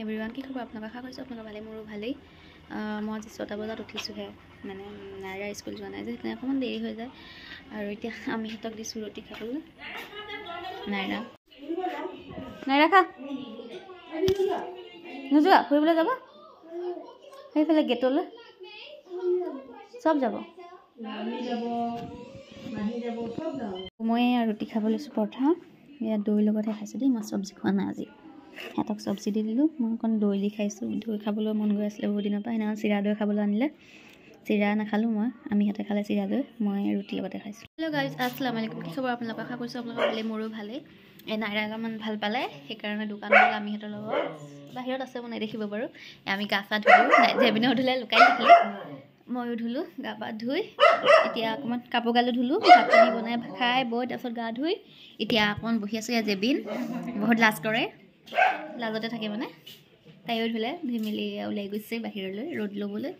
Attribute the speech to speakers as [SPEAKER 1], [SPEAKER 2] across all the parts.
[SPEAKER 1] Everyone, কি খবৰ আপোনালোকৰ? আশা কৰিছোঁ আপোনালোকৰ ভালেই, মোৰো ভালেই। মই আজি 6টা বজাত উঠিছোঁহে, মানে নাইৰা স্কুল যোৱা নাই যে, সেইকাৰণে অকণমান দেৰি হৈ যায়। আৰু এতিয়া আমি সিহঁতক দিছোঁ ৰুটি খাবলৈ। নাইৰা নাইৰা খা, নোযোৱা ফুৰিবলৈ যাবা? সেইফালে গেটলৈ চব যাব। মই ৰুটি খাব লৈছোঁ, পৰঠা ইয়াত দৈৰ লগতহে খাইছোঁ দেই, মই চব্জি খোৱা নাই আজি। সিহঁতক চব্জি দি দিলোঁ, মই অকণ দৈ দি খাইছোঁ। দৈ খাবলৈ মন গৈ আছিলে বহুত দিনৰ পৰা। সেইদিনাখন চিৰা দৈ খাবলৈ আনিলে, চিৰা নাখালোঁ মই, আমি সিহঁতে খালে চিৰা দৈ, মই ৰুটিৰ লগতে খাইছোঁ। হেল্ল' গাইজ, আসসালামু আলাইকুম। কি খবৰ আপোনালোকৰ? আশা কৰিছোঁ আপোনালোকৰ ভালেই, মোৰো ভালেই। এই নাইৰা অলপমান ভাল পালে, সেইকাৰণে দোকান গ'ল আমি সিহঁতৰ লগত। বাহিৰত আছে, মই নেদেখিব বাৰু। আমি গা চা ধুলোঁ, জেবিনেও ধুলে, লুকাই থাকিলে, ময়ো ধুলোঁ গা পা ধুই। এতিয়া অকণমান কাপোৰ গালো ধুলোঁ, ভাত পানী বনাই খাই বৈ তাৰপিছত গা ধুই এতিয়া অকণমান বহি আছোঁ। ইয়াত জেবিন বহুত লাজ কৰে, লাজতে থাকে মানে। তাইও ধুলে, ধুই মেলি ওলাই গৈছে বাহিৰলৈ ৰ'দ ল'বলৈ।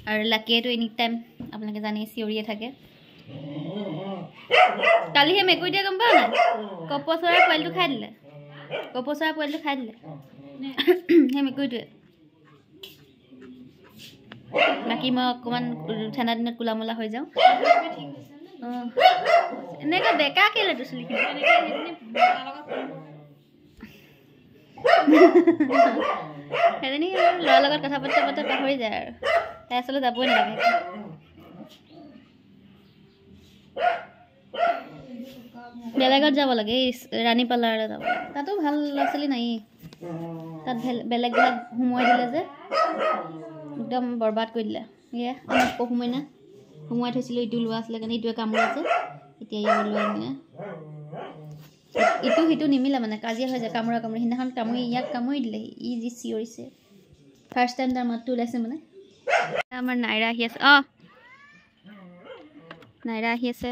[SPEAKER 1] আৰু লাকিয়েতো এনি টাইম আপোনালোকে জানেই চিঞৰিয়ে থাকে। কালি সেই মেকুৰীটোৱে গম পাৱ নাই, কপৌ চৰাই পোৱালিটো খাই দিলে, কপৌ চৰাই পোৱালিটো খাই দিলে সেই মেকুৰীটোৱে। বাকী মই অকণমান ঠাণ্ডা দিনত কোলা মোলা হৈ যাওঁ। অঁ, এনেকৈ বেকা কেলৈ তোৰ চুলিখিনি? সেইজনী ল'ৰাৰ লগত কথা পাতোতে পাতোতে পাহৰি যায় আৰু, তাই আচলতে যাবই নালাগে। বেলেগত যাব লাগে, এই ৰাণী পাৰ্লাৰলৈ যাব লাগে, তাতো ভাল ল'ৰা ছোৱালী নায়েই। তাত বেলেগবিলাক সোমোৱাই দিলে যে একদম বৰবাদ কৰি দিলে। এয়া আমাৰ পহুমইনা সোমোৱাই থৈছিলোঁ, ইটো লোৱা আছিলে কাৰণে ইটোৱে কামোৰাইছে, এতিয়া ইয়াক ওলোৱাই আনিলে। ইটো সিটো নিমিলে মানে, কাজিয়া হৈ যায়, কামোৰা কামুৰি। সেইদিনাখন কামুৰি ইয়াক কামুৰি দিলে, ই যি চিঞৰিছে, ফাৰ্ষ্ট টাইম তাৰ মাতটো ওলাইছে মানে। আমাৰ নাইৰা আহি আছে, অঁ নাইৰা আহি আছে।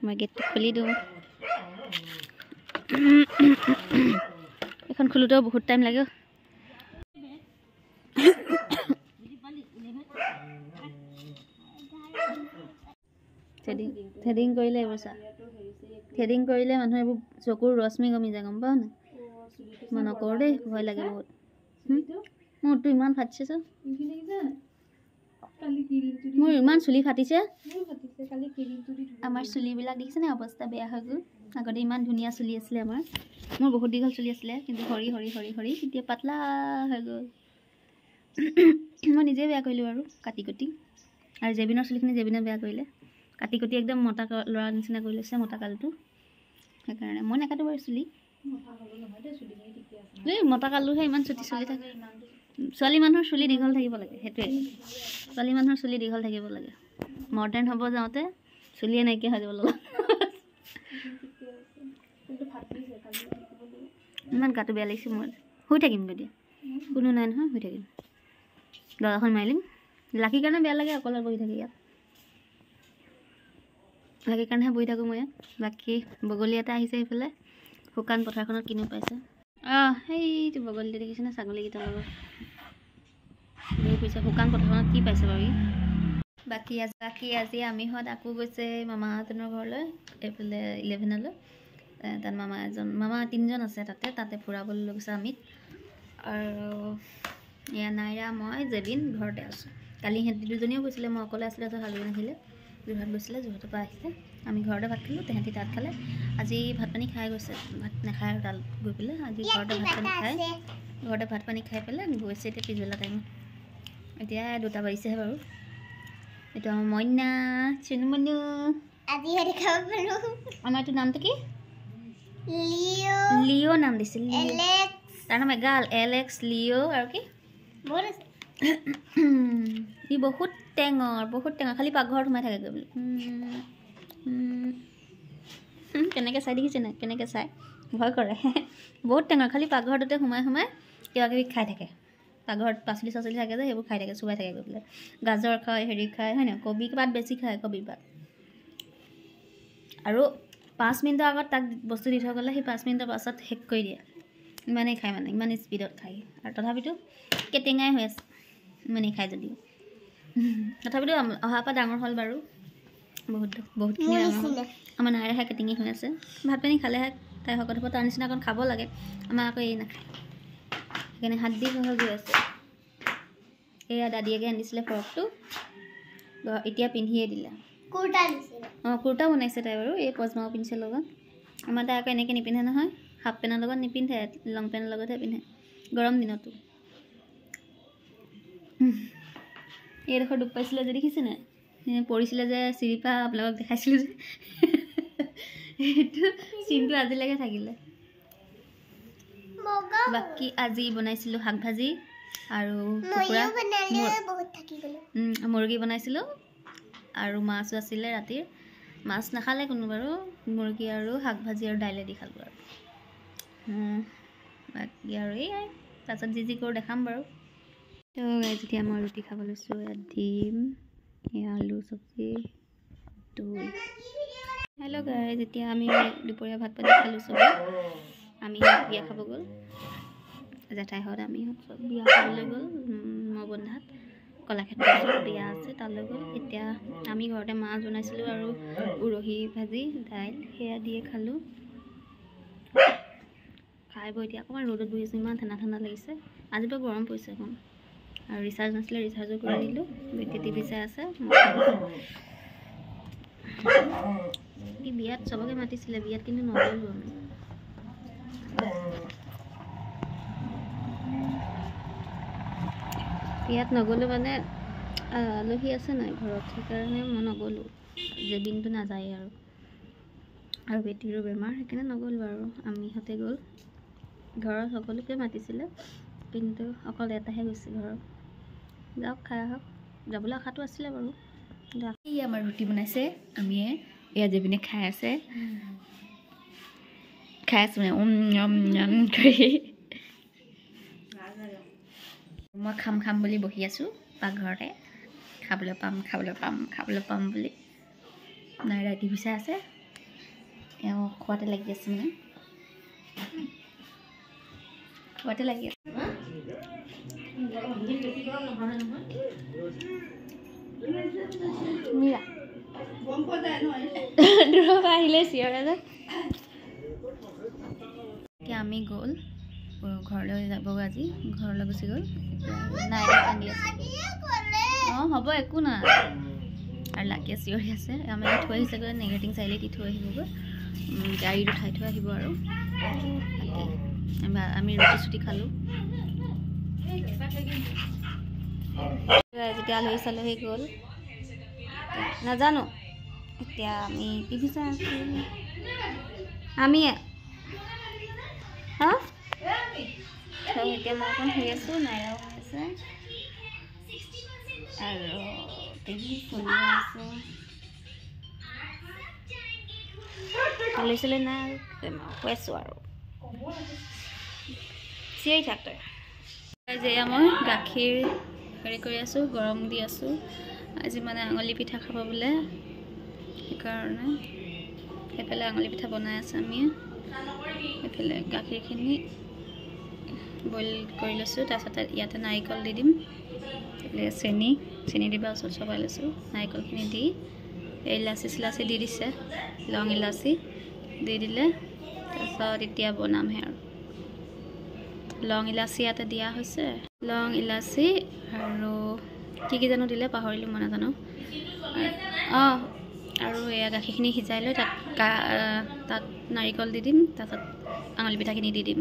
[SPEAKER 1] মই গেটটো খুলি দিওঁ, এইখন খোলোতেও বহুত টাইম লাগে। থ্ৰেডিং কৰিলে এইবোৰ চা, থ্ৰেডিং কৰিলে মানুহে এইবোৰ চকুৰ ৰশ্মি কমি যায়, গম পাৱ নাই? মই নকৰোঁ দেই, ভয় লাগে বহুত। মোৰতো ইমান ফাটিছে চা, মোৰ ইমান চুলি ফাটিছে। আমাৰ চুলিবিলাক দেখিছেনে অৱস্থা বেয়া হৈ গ'ল। আগতে ইমান ধুনীয়া চুলি আছিলে আমাৰ, মোৰ বহুত দীঘল চুলি আছিলে, কিন্তু সৰি সৰি সৰি সৰি এতিয়া পাতলা হৈ গ'ল। মই নিজেই বেয়া কৰিলোঁ আৰু কাটি কুটি। আৰু জেবিনৰ চুলিখিনি জেবিনে বেয়া কৰিলে, কাটি কুটি একদম মতা ল'ৰাৰ নিচিনা কৰি লৈছে, মতা কালটো। সেইকাৰণে মই নাকাটো বাৰু চুলি। এই মতা কালটোহে ইমান চুটি চুলি থাকে। ছোৱালী মানুহৰ চুলি দীঘল থাকিব লাগে, সেইটোৱে। ছোৱালী মানুহৰ চুলি দীঘল থাকিব লাগে। মডাৰ্ণ হ'ব যাওঁতে চুলিয়ে নাইকিয়া হৈ যাব লগত। ইমান গাটো বেয়া লাগিছে মোৰ। শুই থাকিম গৈ দিয়া, কোনো নাই নহয়, শুই থাকিম। দৰ্জাখন মাৰি দিম। লাকিৰ কাৰণে বেয়া লাগে অকলে বহি থাকি ইয়াত, লাকিৰ কাৰণেহে বহি থাকোঁ মই ইয়াত। বাকী বগলী এটা আহিছে সেইফালে, শুকান পথাৰখনত কিনো পাইছে। অঁ সেইটো বগলীটো দেখিছেনে, ছাগলীকেইটাৰ লগত ঘূৰি ফুৰিছে। শুকান পথাৰখনত কি পাইছে বাৰু ই? বাকী আজি আমিহঁত আকৌ গৈছে মামা এজনৰ ঘৰলৈ, এইফালে 11লৈ। তাত মামা এজন, মামা 3জন আছে তাতে, তাতে ফুৰাবলৈ লৈ গৈছে আমিত। আৰু এয়া নাইৰা, মই, জেবিন ঘৰতে আছোঁ। কালি সিহঁতি দুজনীও গৈছিলে, মই অকলে আছিলোঁ, তাৰপিছত হাজবেণ্ড আহিলে, যোৰহাট গৈছিলে, যোৰহাটৰ পৰা আহিছে। আমি ঘৰতে ভাত খালোঁ, তেহেঁতি তাত খালে। আজি ভাত পানী খাই গৈছে, ভাত নাখায় আৰু তাত গৈ পেলাই। আজি ঘৰতে ভাত পানী খাই, ঘৰতে ভাত পানী খাই পেলাই গৈছে এতিয়া পিছবেলা টাইমত। এতিয়া 2টা বাজিছেহে বাৰু। এইটো আমাৰ মইনা চুনুমুনু, আমাৰ এইটো নামটো কি? লিঅ' নাম দিছিল, তাৰ নাম এগাল, এলেক্স, লিঅ' আৰু কি। ই বহুত টেঙৰ, বহুত টেঙৰ, খালি পাকঘৰত সোমাই থাকে গৈ বোলে। কেনেকৈ চাই দেখিছে নাই, কেনেকৈ চাই, ভয় কৰে। বহুত টেঙৰ, খালি পাকঘৰটোতে সোমাই সোমাই কিবা কিবি খাই থাকে। পাকঘৰত পাচলি চাচলি থাকে যে, সেইবোৰ খাই থাকে, চোবাই থাকে গৈ পেলাই। গাজৰ খায়, হেৰি খায়, হয় নহয়? কবি পাত বেছি খায়, কবি পাত। আৰু 5 মিনিটৰ আগত তাক বস্তু দি থৈ গ'লে সি 5 মিনিটৰ পাছত শেষ কৰি দিয়ে, ইমানেই খায় মানে, ইমান স্পীডত খায়। আৰু তথাপিতো কেটেঙাই হৈ আছে ইমানেই খায় যদিও। তথাপিতো অহাৰ পৰা ডাঙৰ হ'ল বাৰু, বহুত বহুতখিনি ডাঙৰ হ'ল। আমাৰ নাইৰাহে কেটেঙি হৈ আছে। ভাত পানী খালেহে তাই শকত হ'ব, তাৰ নিচিনা অকণ খাব লাগে। আমাৰ আকৌ এই নাখায়। সেইকাৰণে হাত দি হৈ গৈ আছে। এয়া দাদীয়েকে আনিছিলে ফ্ৰকটো, এতিয়া পিন্ধিয়ে দিলে। অঁ, কুৰ্তা বনাইছে তাই বাৰু, এই পজমাও পিন্ধিছে লগত। আমাৰ তাই আকৌ এনেকৈ নিপিন্ধে নহয়, হাফ পেণ্টৰ লগত নিপিন্ধে, লং পেণ্টৰ লগতহে পিন্ধে গৰম দিনতো। এইডোখৰ দুখ পাইছিলে যে দেখিছে নাই, পৰিছিলে যে চিৰিৰ পৰা, আপোনালোকক দেখাইছিলোঁ যে, সেইটো চিনটো আজিলৈকে থাকিলে। বাকী আজি বনাইছিলোঁ শাক ভাজি আৰু কুকুৰা মুৰ্গী বনাইছিলোঁ, আৰু মাছো আছিলে ৰাতিৰ। মাছ নাখালে কোনো বাৰু, মুৰ্গী আৰু শাক ভাজি আৰু দাইলে দি খালোঁ আৰু। বাকী আৰু এয়াই, তাৰপিছত যি যি কৰোঁ দেখাম বাৰু। তো যেতিয়া মই ৰুটি খাব লৈছোঁ, ইয়াত ডিম, এয়া আলু চব্জি, দৈ। হেল্ল' গাইজ, এতিয়া আমি দুপৰীয়া ভাত পানী খালোঁ চবে। আমি বিয়া খাব গ'ল, জেঠাইহঁত আমিহঁত চব বিয়া খাবলৈ গ'ল। মবন্ধাত কলাক্ষেত্ৰৰ ওচৰত বিয়া আছে, তালৈ গ'ল। এতিয়া আমি ঘৰতে মাছ বনাইছিলোঁ আৰু উৰহি ভাজি, দাইল, সেয়া দিয়ে খালোঁ। খাই বৈ এতিয়া অকণমান ৰ'দত বহি আছোঁ, ইমান ঠাণ্ডা ঠাণ্ডা লাগিছে। আজিৰ পৰা গৰম পৰিছে অকণ। আৰু ৰিচাৰ্জ নাছিলে, ৰিচাৰ্জো কৰি দিলোঁ। এতিয়া টিভি চাই আছে। বিয়াত চবকে মাতিছিলে, বিয়াত কিন্তু নগ'লোঁ আমি। বিয়াত নগ'লোঁ মানে আলহী আছে নাই ঘৰত, সেইকাৰণে মই নগ'লোঁ। জেবিনটো নাযায় আৰু, আৰু বেটিৰো বেমাৰ, সেইকাৰণে নগ'লোঁ আৰু। আমিহঁতে গ'ল। ঘৰত সকলোকে মাতিছিলে, কিন্তু অকল এটাহে গৈছে ঘৰত। যাওক, খাই আহক, যাবলৈ আশাটো আছিলে বাৰু।
[SPEAKER 2] এই আমাৰ ৰুটি বনাইছে আমিয়ে, এয়া জেবিনে খাই আছে, খাই আছোঁ মানে কৰি। মই খাম খাম বুলি বহি আছোঁ পাকঘৰতে, খাবলৈ পাম খাবলৈ পাম খাবলৈ পাম বুলি। নাই, ৰাতি বিচাই আছে, এওঁ খোৱাতে লাগি আছে, মানে খোৱাতে লাগি আছে। মীৰা দূৰৰ পৰা আহিলে চিঞৰে যে।
[SPEAKER 1] এতিয়া আমি গ'ল ঘৰলৈ যাব, আজি ঘৰলৈ গুচি গ'ল। নাই, কান্দি আছে। অঁ হ'ব, একো নাই। আৰু লাকিয়ে চিঞৰি আছে। আমি থৈ আহিছেগৈ, নেগেটিং চাৰিআলি দি থৈ আহিবগৈ, গাড়ীত উঠাই থৈ আহিব। আৰু বাকী আমি ৰুটি চুটি খালোঁ। যেতিয়া আলহী চালহী গ'ল নাজানো, এতিয়া আমি টিভি চাই আছোঁ। আমি হা, এতিয়া মই অকণ শুই আছোঁ, নাইৰাও শুই আছে, আৰু টিভি চলি আছে। আলহী চালহী নাই আৰু, শুই আছোঁ আৰু। চিঞৰি থাক তই। এয়া মই গাখীৰ হেৰি কৰি আছোঁ, গৰম দি আছোঁ। আজি মানে আঙুলি পিঠা খাব বোলে, সেইকাৰণে সেইফালে আঙুলি পিঠা বনাই আছে। আমি এইফালে গাখীৰখিনি বইল কৰি লৈছোঁ, তাৰপিছতে ইয়াতে নাৰিকল দি দিম, এইফালে চেনি, চেনি দিবা ওচৰত চবাই লৈছোঁ। নাৰিকলখিনি দি ইলাচি চিলাচি দি দিছে, লং ইলাচি দি দিলে। তাৰপিছত এতিয়া বনামহে আৰু। লং ইলাচি ইয়াতে দিয়া হৈছে, লং ইলাচি আৰু কি কি জানো দিলে পাহৰিলোঁ মই, নাজানো। অঁ, আৰু এয়া গাখীৰখিনি সিজাই লৈ তাত তাত নাৰিকল দি দিম, তাৰপিছত আঙুলি পিঠাখিনি দি দিম।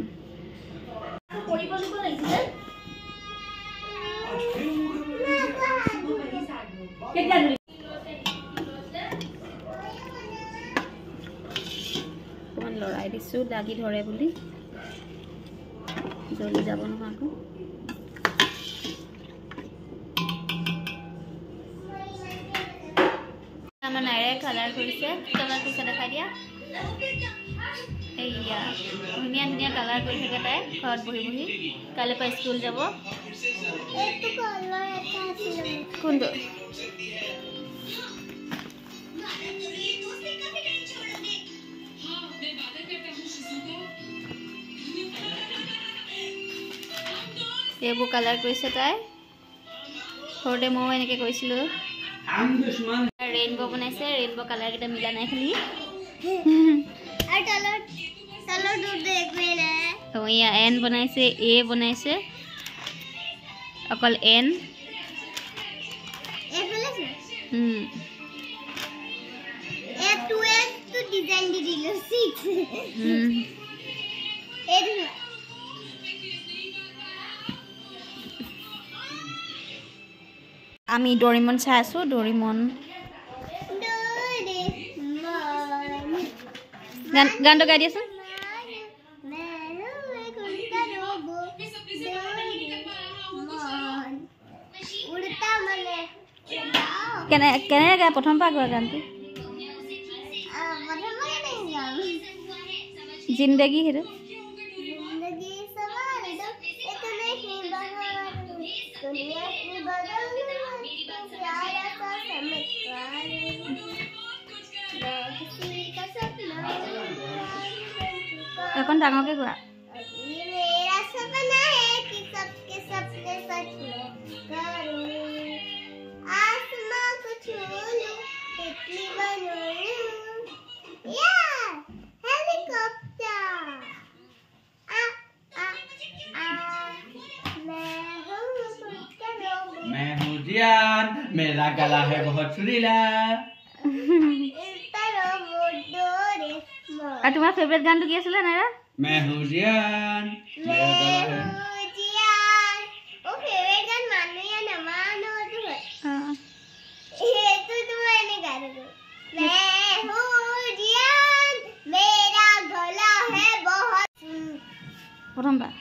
[SPEAKER 1] অকণমান লৰাই দিছোঁ, লাগি ধৰে বুলি, জ্বলি যাব নহয় আকৌ। আমাৰ নাইৰাই কালাৰ কৰিছে, কালাৰ কৰিছে দেখাই দিয়া। এইয়া ধুনীয়া ধুনীয়া কালাৰ কৰি থাকে তাই ঘৰত বহি বহি। কাইলৈৰ পৰা স্কুল যাব। কোনটো? এইবোৰ কালাৰ কৰিছে তাই। সৰুতে ময়ো এনেকৈ কৰিছিলোঁ। ৰেইনব' বনাইছে, ৰেইনব' কালাৰকেইটা মিলা নাই খালি। এয়া এন বনাইছে, এ বনাইছে, অকল এন।
[SPEAKER 2] আমি ডৰিমন চাই আছোঁ। ডৰিমন
[SPEAKER 1] গানটো গাই দিয়াচোন। কেনেকে গায়? প্ৰথম পৰা গোৱা গানটো। জিন্দগী সেইটো। অকণ ডাঙৰকে গোৱা।
[SPEAKER 3] मैं हूँ जियान, मेरा गला है बहुत सुरीला।
[SPEAKER 1] আৰু তোমাৰ ফেভৰেট গানটো কি আছিলে নাইৰা?
[SPEAKER 3] मैं हूँ जियान, मेरा गला है।
[SPEAKER 1] প্ৰথমবাৰ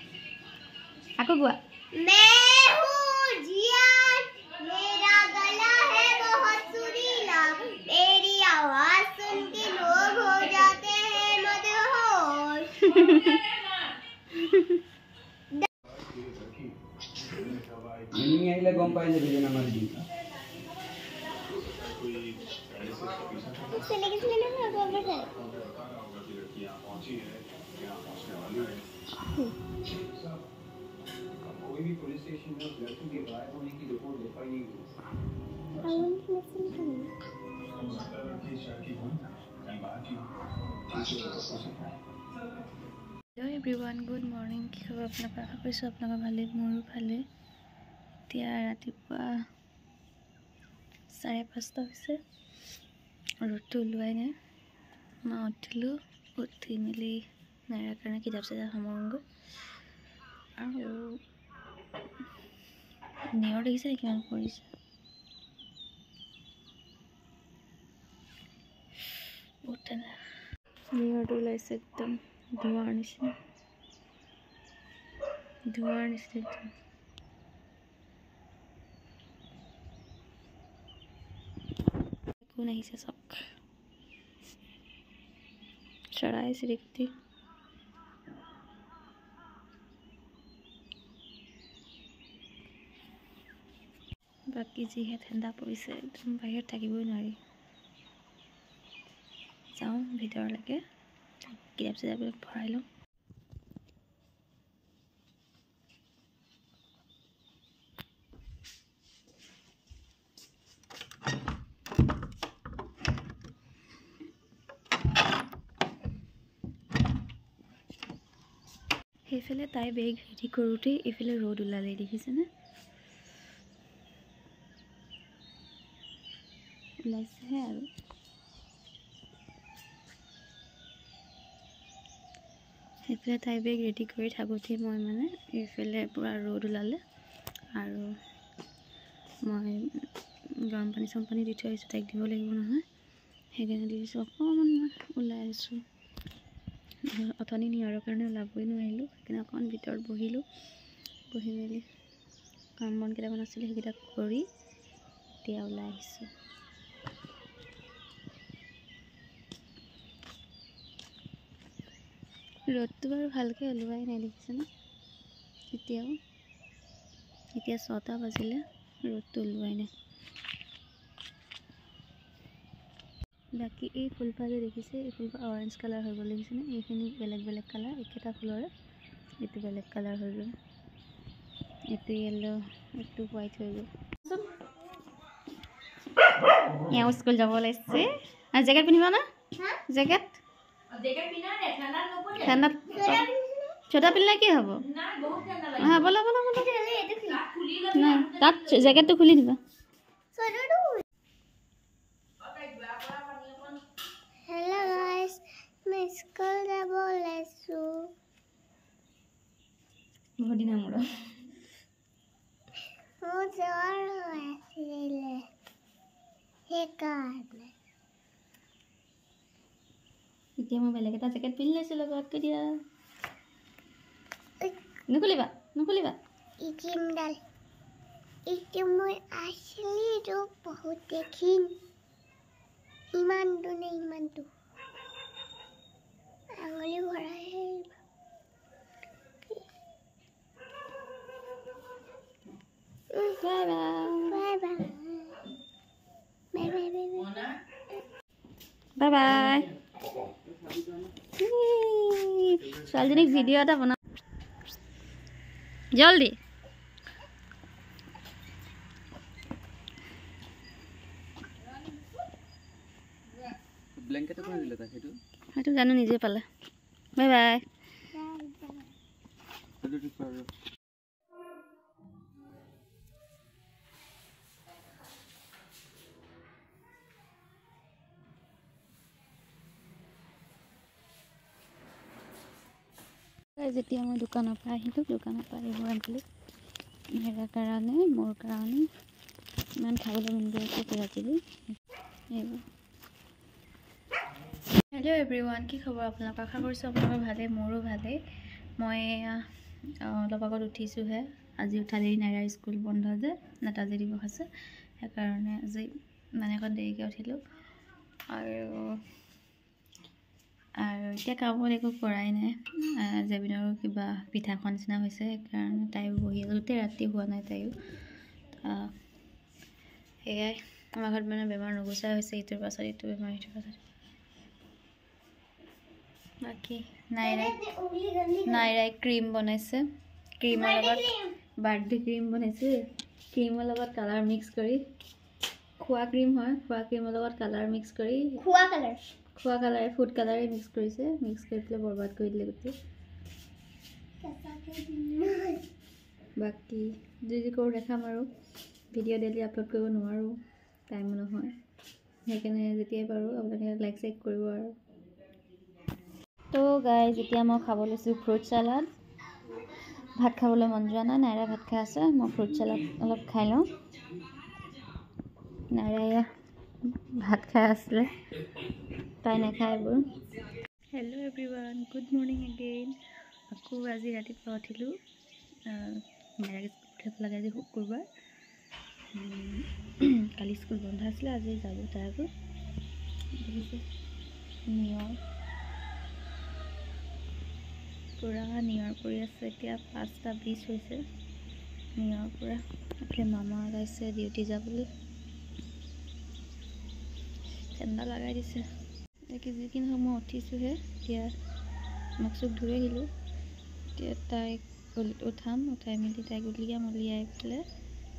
[SPEAKER 1] আকৌ গোৱা।
[SPEAKER 3] আহিলে গম পাই যাবি যে নামাজ দিম।
[SPEAKER 1] Hello' everyone, good morning. কি খবৰ আপোনালোকৰ? আশা কৰিছোঁ আপোনালোকৰ ভালেই, মোৰো ভালেই। এতিয়া ৰাতিপুৱা 5:30 হৈছে, ৰ'দটো ওলোৱাই নাই। মই উঠিলোঁ, উঠি মেলি নাইৰাৰ কাৰণে কিতাপ চিতাপ সামৰোঁগৈ। আৰু নিয়ৰ দেখিছে কিমান পৰিছে, বহুত ঠাণ্ডা। নিয়ৰটো ওলাইছে একদম ধোঁৱাৰ নিচিনা, ধোঁৱাৰ নিচিনা একদম। কোন আহিছে চাওক, চৰাই চিৰিকটি। বাকী যিহে ঠাণ্ডা পৰিছে একদম বাহিৰত থাকিবই নোৱাৰি। যাওঁ ভিতৰলৈকে, কিতাপ চিতাপবিলাক ভৰাই লওঁ। সেইফালে তাই বেগ ৰেডি কৰোঁতেই এইফালে ৰ'দ ওলালে, দেখিছেনে? ওলাইছেহে আৰু। সেইফালে তাই বেগ ৰেডি কৰি থাকোঁতেই মই মানে এইফালে পূৰা ৰ'দ ওলালে আৰু মই গৰম পানী চৰম পানী দি থৈ আহিছোঁ, তাইক দিব লাগিব নহয়, সেইকাৰণে দি দিছোঁ। অকণমান মই ওলাই আহিছোঁ, অথনি নিয়ৰৰ কাৰণে ওলাবই নোৱাৰিলোঁ, সেইকাৰণে অকণমান ভিতৰত বহিলোঁ। বহি মেলি কাম বন কেইটামান আছিলে সেইকেইটা কৰি এতিয়া ওলাই আহিছোঁ। ৰ'দটো বাৰু ভালকৈ ওলোৱাই নাই, দেখিছেনে? এতিয়াও এতিয়া 6টা বাজিলে, ৰ'দটো ওলোৱাই নাই। বাকী এই ফুলপাহ যে দেখিছে, এই ফুলপাহ অৰেঞ্জ কালাৰ হৈ গ'ল, দেখিছেনে? এইখিনি বেলেগ বেলেগ কালাৰ, একেটা ফুলৰে এইটো বেলেগ কালাৰ হৈ গ'ল, এইটো য়েল্ল', এইটো হোৱাইট হৈ গ'ল। এওঁ স্কুল যাব ওলাইছে। জেকেট পিন্ধিব না? জেকেট ঠাণ্ডাত চুৱেটাৰ পিন্ধিলে কি হ'ব? ব'লা ব'লা ব'লা। নাই, তাত জেকেটটো খুলি দিবা। বহুত দিনৰ মূৰত
[SPEAKER 4] মোৰ জ্বৰ হৈ আছিলে সেইকাৰণে।
[SPEAKER 1] এতিয়া মই বেলেগ এটা জেকেট পিন্ধি লৈছোঁ লগত দিয়া। নুখুলিবা নুখুলিবা।
[SPEAKER 4] ইকিমডাল এইটো মই আচলি ৰূপ বহুত দেখিম। ইমানটো নে ইমানটো আঙুলি ভৰাই।
[SPEAKER 1] Bye
[SPEAKER 4] bye bye bye bye bye
[SPEAKER 1] bye bye. ছোৱালীজনীক ভিডিঅ' এটা বনা জলদি। সেইটো জানো নিজে পালে। Bye bye. যেতিয়া মই দোকানৰ পৰা আহিলোঁ, দোকানৰ পৰা এইবোৰ আনিলোঁ ইয়াৰ কাৰণে, মোৰ কাৰণে ইমান খাবলৈ মন গৈ আছে কিবা কিবি এইবোৰ।
[SPEAKER 2] হেল্ল' এভৰিৱান, কি খবৰ আপোনালোকৰ? আশা কৰিছোঁ আপোনালোকৰ ভালেই, মোৰো ভালেই। মই অলপ আগত উঠিছোঁহে। আজি উঠা দেৰি নাই, স্কুল বন্ধ যে, নেতাজী দিৱস আছে, সেইকাৰণে আজি মানে অকণ দেৰিকৈ উঠিলোঁ। আৰু আৰু এতিয়া কামত একো কৰাই নাই। জেবিনৰো কিবা পিঠা খোৱা নিচিনা হৈছে, সেইকাৰণে তাইও বহি আছে, গোটেই ৰাতি হোৱা নাই তাইও। সেয়াই আমাৰ ঘৰত মানে বেমাৰ নুগুচাই হৈছে, ইটোৰ পাছত ইটো বেমাৰ, ইটোৰ পাছত। বাকী নাইৰাই নাইৰাই ক্ৰীম বনাইছে, ক্ৰীমৰ লগত বাৰ্থডে ক্ৰীম বনাইছে, ক্ৰীমৰ লগত কালাৰ মিক্স কৰি, খোৱা ক্ৰীম হয়, খোৱা ক্ৰীমৰ লগত কালাৰ মিক্স কৰি, খোৱা কালাৰে ফুড কালাৰে মিক্স কৰিছে, মিক্স কৰি পেলাই বৰবাদ কৰি দিলে গোটেই। বাকী যি যি কৰোঁ দেখাম আৰু, ভিডিঅ' ডেইলি আপলোড কৰিব নোৱাৰোঁ, টাইমো নহয়, সেইকাৰণে যেতিয়াই পাৰোঁ আপোনালোকে লাইক চাইক কৰিব আৰু। তো গাইজ, এতিয়া মই খাব লৈছোঁ ফ্ৰুট চালাড। ভাত খাবলৈ মন যোৱা নাই, নাইৰা ভাত খাই আছে, মই ফ্ৰুট চালাড অলপ খাই লওঁ। নাইৰা ভাত খাই আছিলে, তাই নাখায় এইবোৰ। Hello' everyone, good morning again. আকৌ আজি ৰাতিপুৱা উঠিলোঁ, নাইৰাক স্কুল পঠিয়াব লাগে, আজি শুকুৰবাৰ। কালি স্কুল বন্ধ আছিলে, আজি যাব তাই আকৌ। দেখিছে নিয়ৰ, পূৰা নিয়ৰ পৰি আছে। এতিয়া 5:20 হৈছে, নিয়ৰ পূৰা। এইফালে মামা ওলাইছে ডিউটি যাবলৈ, ঠাণ্ডা লগাই দিছে। বাকী যি কি নহওক মই উঠিছোঁহে, এতিয়া মুখ চুখ ধুই আহিলোঁ। এতিয়া তাইক উঠাম, উঠাই মেলি তাইক উলিয়াম, উলিয়াই পেলাই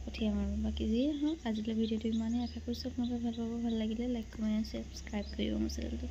[SPEAKER 2] পঠিয়াম আৰু। বাকী যিয়ে নহওক, আজিলৈ ভিডিঅ'টো ইমানেই। আশা কৰিছোঁ আপোনালোকে ভাল পাব। ভাল লাগিলে লাইক, কমেণ্ট, ছাবস্ক্ৰাইব কৰিব মোৰ চেনেলটো।